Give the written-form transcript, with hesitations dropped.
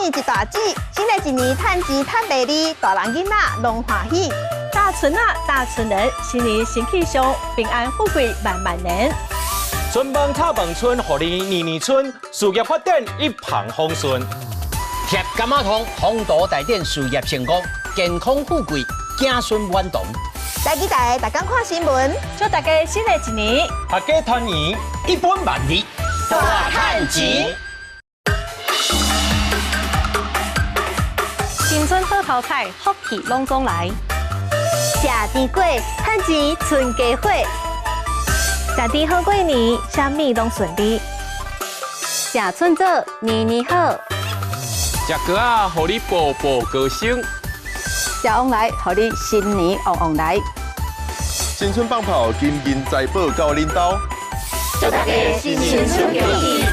生一大子，新的一年趁錢趁袂利，大人囡仔攏歡喜。大春啊，大春人，新年新氣象，平安富貴萬萬年。春夢敲夢春，予你年年春，事業發展一帆風順。貼柑仔糖，宏圖大展，事業成功，健康富貴，子孫滿堂。來記台，逐工看新聞，祝大家新的一年，闔家團圓，一本萬利，大趁錢。新春好頭彩，福氣攏總來。食甜粿，趁錢賰家伙。食甜好過年，啥物攏順利。食春棗，年年好。食粿仔，予你步步高升。食旺來，予你新年旺旺來。新春放炮，金銀財寶到恁兜。祝大家新春恭喜！